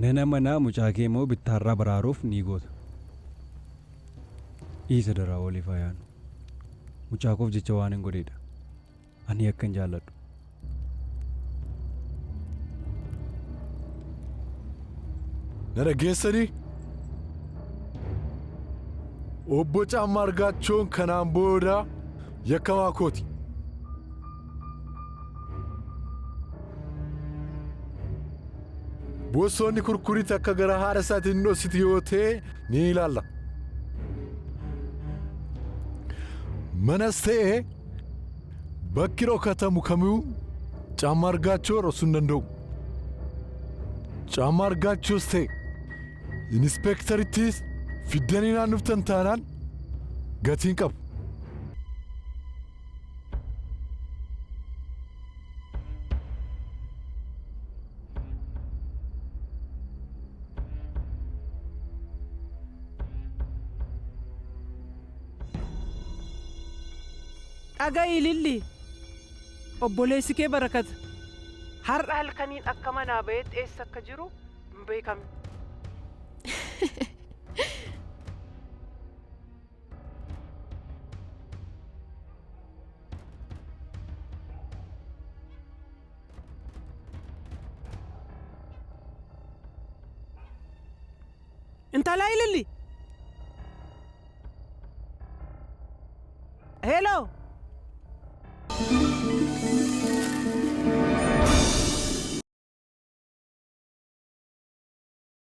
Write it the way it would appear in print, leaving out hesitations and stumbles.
Nana manaa mucaa kee immoo bittaarraa baraaruuf ni goota. Dhiisa daraa waliif haa yaanu. Mucaa koof jecha waan hin godheedha. Ani akka hin jaalladhu. Na dhaggeessanii? Obbo Caammaa Argaachoon kanaan booda yakkamaa kooti. Bosonni kurkurii akka gara haadha isaatiin dhoksiti yoo ta'e ni ilaalla. Manas ta'e bakki dhokatamu kamuu Caammaa Argaachoo dhoksuu hin danda'u. Caammaa Argaachoos ta'e inispeektarittis fiddanii naannuftan taanaan gatiin qabu. Dhaga'i Lilli. Obboleessi kee Barakat har'a halkaniin akka manaa ba'etti eessa akka jiru hin beekamne. Intala Ililli. Hello.